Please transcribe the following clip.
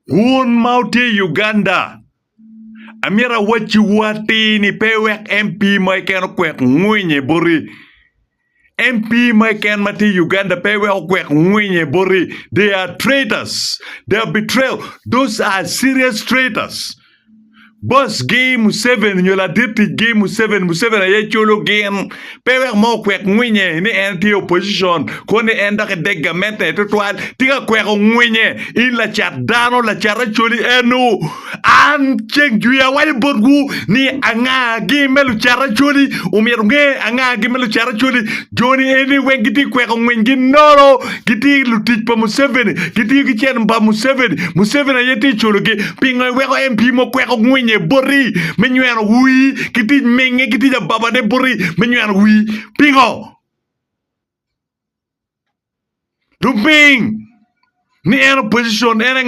Wun ma wutye i Uganda, amyero awacciwu atir ni pe iwek MP mo keken okwek ngwinye boti. MP mo keken ma tye i Uganda pe iwek okwek ngwinye boti. They are traitors. They are betrayal. Those are serious traitors. Boss gi Museveni nyo ladit tic gi Museveni, Museveni aye culo gin. Pe wek mo okwek ngwinye ni en tye opposition kono ni en dok edeg gamente tutwal tye ka kweko ngwinye in lacat dano lacat acholi eno. An ceng jwi awaco botwu ni anga gi me lucat acholi omyero wunge anga gi me lucat acholi joni eni weng gitye kweko ngwinygi nono Gitye lutic pa Museveni, gitiyo ki cente pa Museveni, Museveni aye tye culogi. Pingo iweko MP mo kweko ngwinye boti me nyweno wii ki tic minge ki tic ababane boti me nyweno wii? Pingo? Luming ni en opposition en aye nga?